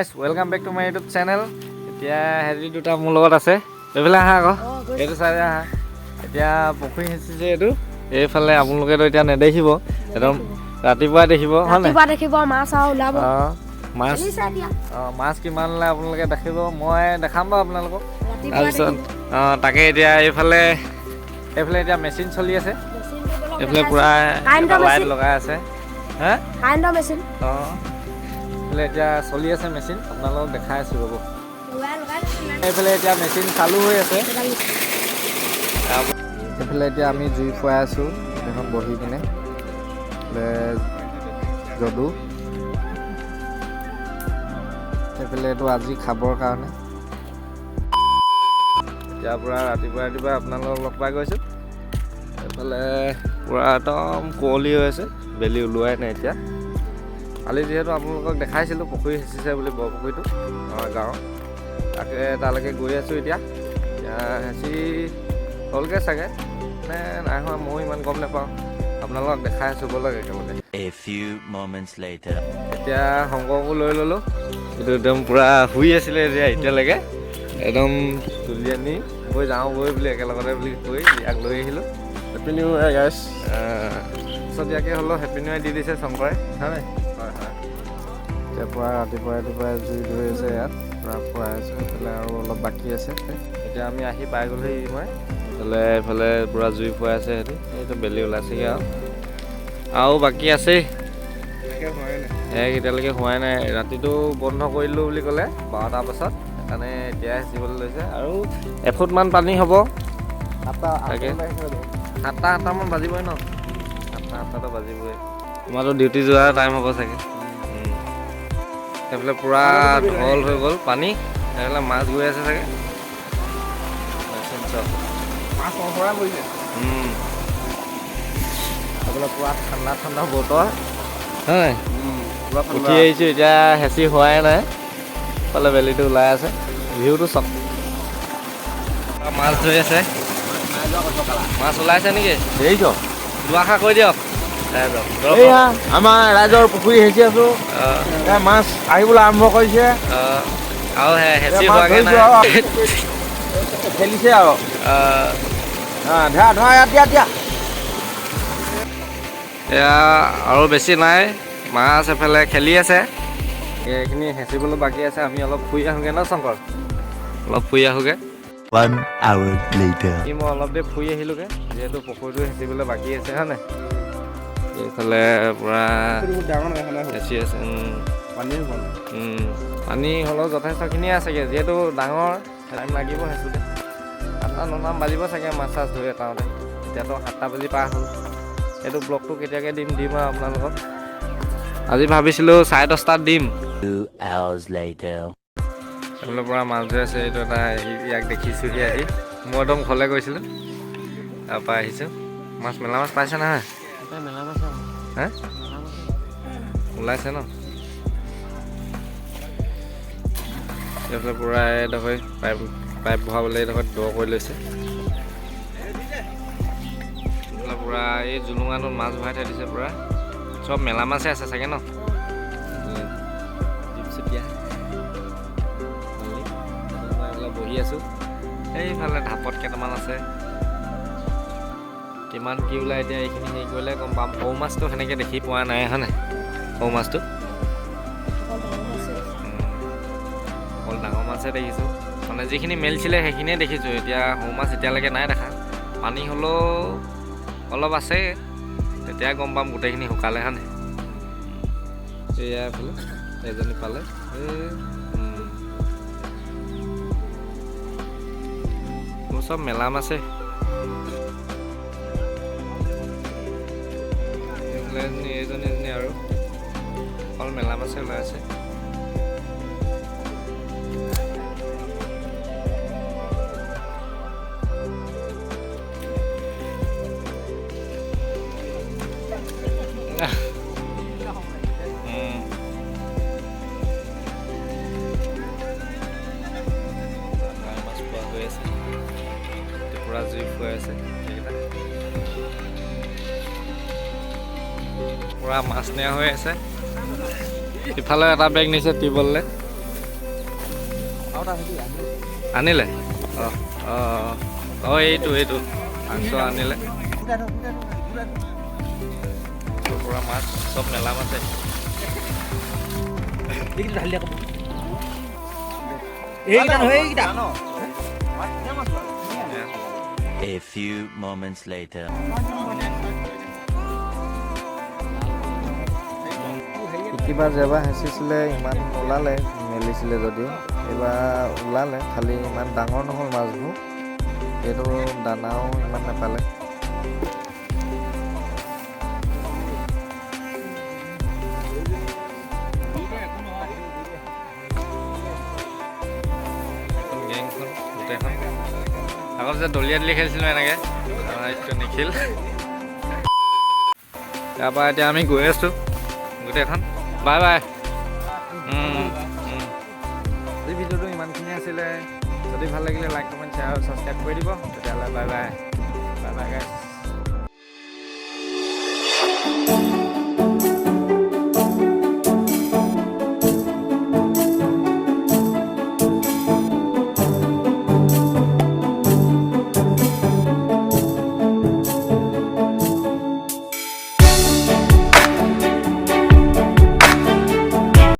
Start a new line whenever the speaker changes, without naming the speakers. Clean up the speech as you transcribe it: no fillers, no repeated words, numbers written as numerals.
Guys, welcome back to my YouTube channel. এতিয়া হেৰি দুটা মোৰ লগত আছে। এইফালে আহা আকৌ, এইটো চাইডে আহা। এতিয়া পুখুৰী সিঁচিছে এইটো এইফালে। আপোনালোকেতো এতিয়া নেদেখিব, একদম ৰাতিপুৱাই দেখিব, হয় নাই?
ৰাতিপুৱা দেখিব, মাছ আৰু ওলাব।
অঁ, মাছ।
খেলিছে এতিয়া।
অঁ, মাছ কিমান ওলাই আপোনালোকে দেখিব, মই দেখাম বাৰু আপোনালোকক।
ৰাতিপুৱা।
তাৰপিছত অঁ, তাকে এতিয়া এইফালে এইফালে এতিয়া মেচিন চলি আছে। এইফালে পূৰা
কাৰেণ্টৰ
লাইট
মেচিন।
লগাই আছে হা।
কাৰেণ্টৰ মেচিন।
অঁ, এইফালে এতিয়া চলি আছে মেচিন, আপোনালোকক দেখাই আছোঁ, ৰ'ব। এইফালে এতিয়া মেচিন চালু হৈ আছে। এইফালে এতিয়া আমি জুই ফুৱাই আছোঁ এখন বহি কিনে। এইফালে যদু, এইফালে এইটো আজি খাবৰ কাৰণে। এতিয়া পূৰা ৰাতিপুৱা ৰাতিপুৱা আপোনালোকক লগ পাই গৈছোঁ। এইফালে পূৰা একদম কুঁৱলী হৈ আছে, বেলি ওলোৱাই নাই এতিয়া। কালি যিহেতু আপোনালোকক দেখাইছিলোঁ পুখুৰী সিঁচিছে বুলি, বৰপুখুৰীটো আমাৰ গাঁৱৰ, তাকে তালৈকে গৈ আছোঁ এতিয়া। এতিয়া সিঁচি হ'লগৈ চাগে নে নাই হোৱা, ময়ো ইমান গম নাপাওঁ। আপোনালোকক দেখাই আছোঁ, ব'লক একেলগে।
A few moments later.
এতিয়া শংকৰকো লৈ ল'লোঁ। এইটো একদম পূৰা শুই আছিলে এতিয়া এতিয়ালৈকে, একদম তুলি আনি গৈ যাওঁ গৈ বুলি একেলগতে বুলি কৈ ইয়াক লৈ আহিলোঁ।
Happy New Year, guys.
পিছত ইয়াকে হ'লেও হেপী নিউ ইয়েৰ দি দিছে শংকৰে, হয় নাই?
হয়।
এতিয়া পূৰা ৰাতিপুৱা ৰাতিপুৱাই জুই ধৰি আছে ইয়াত, পূৰা ফুৱাই আছোঁ। এইফালে আৰু অলপ বাকী আছে। এতিয়া আমি আহি পাই গ'লোহি। মই এইফালে এইফালে পূৰা জুই ফুৱাই আছে সিহঁতি। এইটো বেলি ওলাইছেগৈ আৰু আৰু বাকী আছেই। এক এতিয়ালৈকে হোৱাই নাই। ৰাতিটো বন্ধ কৰিলোঁ বুলি ক'লে 12টাৰ পাছত, সেইকাৰণে এতিয়াই সিঁচিবলৈ লৈছে। আৰু এফুটমান পানী হ'ব। তাকে 7টা 8টামান বাজিবই ন? 7টা 8টাতো বাজিবই। তোমাৰতো ডিউটি যোৱাৰ টাইম হ'ব চাগে। সেইফালে পূৰা ঢল হৈ গ'ল পানী। সেইফালে মাছ গৈ আছে চাগে। চাওক।
মাছ নধৰা পৰিছে।
সেইফালে পূৰা ঠাণ্ডা ঠাণ্ডা বতৰ, হয়।
পুৰা।
উঠি আহিছোঁ এতিয়া, হেঁচি হোৱাই নাই। ইফালে বেলিটো ওলাই আছে, ভিউটো চাওক। মাছ ধৰি আছে। মাছ ওলাইছে নেকি?
দেখিছ।
দুআষাৰ কৈ দিয়ক ৰাইজক।
এইয়া আমাৰ ৰাইজৰ পুখুৰী সিঁচি আছো। এ মাছ আহিবলৈ আৰম্ভ কৰিছে।
আৰু হেঁচি
এ মাছ
হোৱাগে
ধৰিছো
নাই।
আৰু। খেলিছে আৰু। ধৰা ধৰা, ইয়াত দিয়া দিয়া।
এয়া আৰু বেছি নাই, মাছ এফালে খেলি আছে। এইখিনি হেঁচিবলৈ বাকী আছে। আমি অলপ ফুৰি আহোঁগৈ ন শংকৰ? অলপ ফুৰি আহোঁগৈ।
One hour later.
কি মই অলপ দেৰি ফুৰি আহিলোগৈ, যিহেতু পুখুৰীটো হেঁচিবলৈ বাকী আছে, হয় নাই? এইফালে পূৰা হেঁচি আছে। পানী হ'লেও যথেষ্টখিনিয়ে আছেগৈ, যিহেতু ডাঙৰ, টাইম লাগিব হেঁচোতে। 8টা 9টামান বাজিব চাগে মাছ চাছ ধৰি এটাওঁতে। এতিয়াতো 7টা বাজি পাৰ হ'ল। এইটো ব্লগটো কেতিয়াকৈ দিম দিম আৰু আপোনালোকক। আজি ভাবিছিলোঁ 10:30টাত দিম।
2 hours later.
এইফালৰ পৰা মাছ ধৰি আছে। এইটো এটা আহি ইয়াক দেখিছোঁহি আহি। মই একদম ঘৰলৈ গৈছিলোঁ, তাৰপৰা আহিছোঁ। মাছ মেলা মাছ পাইছে নহয় হা? ওলাইছে ন? এইফালে পূৰা এইডোখৰ পাইপ পাইপ ভৰাবলৈ এইডোখৰ দ কৰি লৈছে। এইফালে পূৰা এই জুলুঙাটোত মাছ ভৰাই থৈ দিছে পূৰা। চব মেলা মাছে আছে চাগে ন? দ্বীপচুতীয়া মই এইফালে বহি আছোঁ। এইফালে ঢাপত কেইটামান আছে। কিমান কি ওলাই এতিয়া এইখিনি হেৰি কৰিলে গম পাম। সৰু মাছটো সেনেকৈ দেখি পোৱা নাই, হয় নাই? সৰু মাছটো অকল ডাঙৰ মাছহে দেখিছোঁ, মানে যিখিনি মেলিছিলে সেইখিনিয়ে দেখিছোঁ। এতিয়া সৰু মাছ এতিয়ালৈকে নাই দেখা। পানী হ'লেও অলপ আছে, তেতিয়া গম পাম গোটেইখিনি শুকালে, হয় নাই? এয়া এইফালে এজনী পালে। এই মোৰ চব মেলা মাছে। এইফালে এজনী, এইজনী এজনী, আৰু অকল মেলা মাছে ওলাই আছে। কাৱৈ মাছ পোৱা হৈ আছে। পূৰা জুই ফুৱাই আছে এইকেইটা। পূৰা মাছ নিয়া হৈ আছে। ইফালে এটা বেগ নিছে টিউবৱেললৈ। আনিলে। অঁ অঁ অঁ, এইটো মাংস আনিলে। পূৰা মাছ, চব মেলা মাছ আহিছে।
এইকেইটা নহয়, এইকেইটা।
A few moments later.
কিবা জেবা হেঁচিছিলে, ইমান নোলালে। মেলিছিলে যদিও এইবাৰ ওলালে, খালি ইমান ডাঙৰ নহ'ল মাছবোৰ, যিহেতু দানাও ইমান নাপালে। এখন গেংখন গোটেইখন আগত যে দলিয়া দলি খেলিছিলোঁ এনেকৈ। এইটো নিখিল। তাৰপৰা এতিয়া আমি গৈ আছোঁ গোটেইখন। Bye bye. আজি ভিডিঅ'টো ইমানখিনি আছিলে। যদি ভাল লাগিলে লাইক, কমেণ্ট, শ্বেয়াৰ আৰু ছাবস্ক্ৰাইব কৰি দিব। তেতিয়াহ'লে bye bye, bye bye guys.